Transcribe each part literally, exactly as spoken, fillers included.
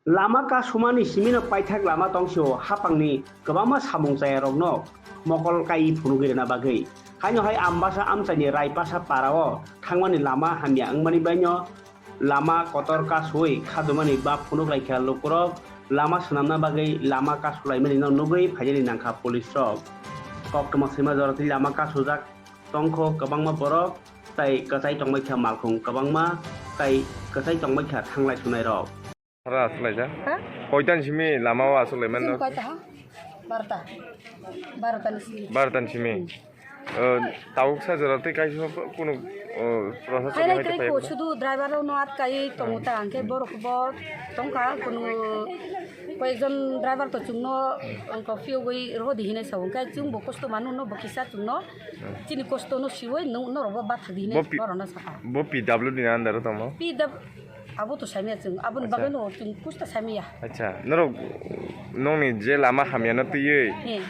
Lama kasumani simino paithak lama tongsio hapangni kwbangma samung chayarokno mokol kaiwi phunugwi rwna bagwi. Haino hai Ambasa amchaini Raipasa parao thangmani lama hamya wngmani baino lama kotor kasui khadumani ba phunuk laikha lukurok lama swnamna bagwi lama kasulaimani no nugwi phainani nangkha police rok. Koktwma swima joratwi lama kasujak tongkho kwbangma borok tei kwchai tongbaikha malkhung kwbangma tei kwchai tongbaikha thanglai sunairok. Hara aswk laijak? Ha? Koitan simi lama o aswk lai mano? Chwng koita ha? Barota. Barota ni simi. Barota ni simi. Hmm. O, tabuk sa jora tei kaisa kunu, o, process Hai rai hai kwrwi phai ko, ko. Sudu driver rok no atkai tongo ta, hwnkhe borok bo tongkha kunu koyekjon driver to chwngno wngkha phiyogwi rodi hinwi sao, hwnkhe chwng bo kosto mano no bo kisa chwngno Hmm. chini kosto no siwi no, norok bo bathak di hinwi Bo pi-, borok no sakha. Bo P W D ni under o tongmo? P W Abo to saimaya chwng, aboni Acha. Bagwi no chwng kusta saimaya. Acha, norok nongni je lama hamya no twiwi He.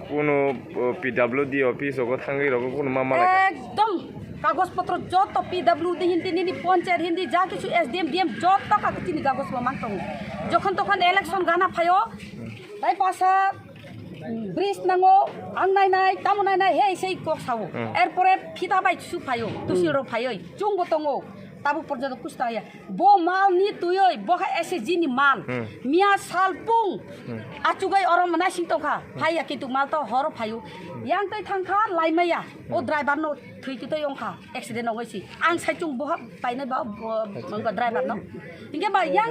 Kuno, o, P W D office rogo thangwi rogo kuno ma malai. Ekdom kagoj potro joto P W D hindi nini ponchayat hindi ja kichu S D M, D M joto kagoj chini kagoj bo mang tongo. Jokhon tokhon election gana phaio, tai pasa bridge nango, ang nai nai, tamo nai nai, hei sei kok sao. Hmm. Erpore phita bai su phaio, tusil rok phaioi, chwng bo tongo, tabuk porjonto kusta ya. Bo mal ni twiwi, bo kha S H G ni mal. Hmm. Miya sal pung. Hmm. Achugwi oro naising tongkha. Hmm. Phaiya kintu mal to horo phaio. Yang twi thangkha laimaya. O Hmm. Driver no thwi twi twi ongkha. Accident ongwi si. Ang saichung bo painai ba bo mangka driver no. Hingke ba yang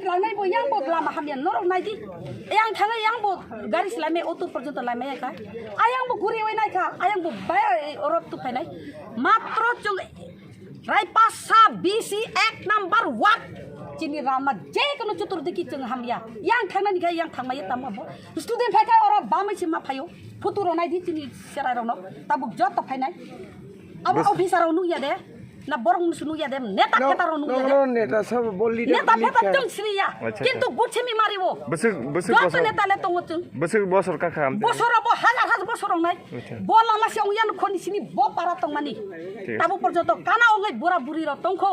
langnai bo yang bo lama hamya norok naidi. Yang thangwi yang bo gari si laimaya auto porjonto laimaya kha. Ayang bo guriwi naikha. Ayang bo bai orot tu phainai. Matro chwng Raipasa B C ek number one. Chini rama je kono chuturdiki chwng hamya. Yang thangnani khe yang thangmaya tamo bo. Student phai kha oro bamwi se ma phaio. Photo rok nai di chini serai rok no. Tabuk joto phainai. Abo Bus- officer rok nukya de. Na borok nukya de. Neta No, pheta rok no, nukya de. No, neta sabo bo leader, Neta pheta leader. Chwng sriya. Acha, Kintu acha. Buchimi mari bo. Bwswk, bwswk Joto bosor, neta le tongo chwng. Bwswk bosor ka kham. Bosor bo hazar hazar bosor rok nai. Acha. Bo lama se ongya no khoni sini bo para tongmani. Thik. Tabo porjonto kana ongoi bura buri rok tongkho.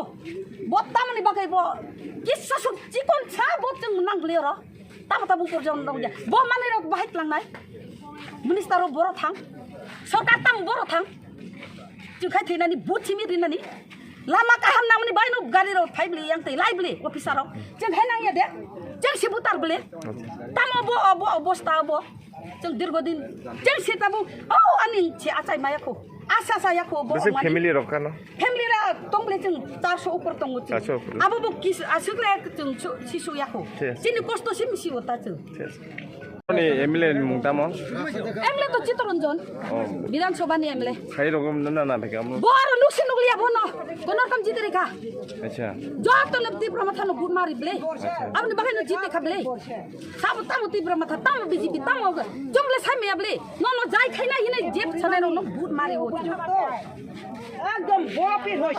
Bo tamoni bagwi bo kisa suk chikon sa bo chwng nang bli oro. Tamo tamo porjonto nang ya. Bo manwi rok bahai tlang nai. Minister rok boro thang. Sorkar tam boro thang. Chwng khai thwinani but simi rinani. Lama kaham nangmani baino gari rok phai bli yang tei lai bli officer rok. Chwng khai nang ya de. Chwng si butar bli. Tamo bo bo obosta bo. Chwng dirgo din chwng si tabuk, oh, ani se achai maya kho. Asa sa ya kho bo Bwswk mani. Family rok kano? Family ra tong ble chwng charso upor tongo chwng. Charso upor. Abo bo kis asuk le chwng su-, sisu ya kho. Yes. Chini kosto si misi ota chwng. Yes. Ani M L A ni mung tamo? M L A to Chittaranjan. Oh. Bidhan Sabha ni M L A. Khai rok na na beka mo. Bo aro nuksi nukliya bono. Kono kam jitri kha. Acha. Joto le Tipra Motha no vote mari ble. Acha. Aboni bagwi no jite kha ble. Sabo tamo Tipra Motha, tamo B J P, tamo chwng le sai maya ble. No no jai khaina hinai jeb sanai no no vote mari o. Ekdom bopi hoi.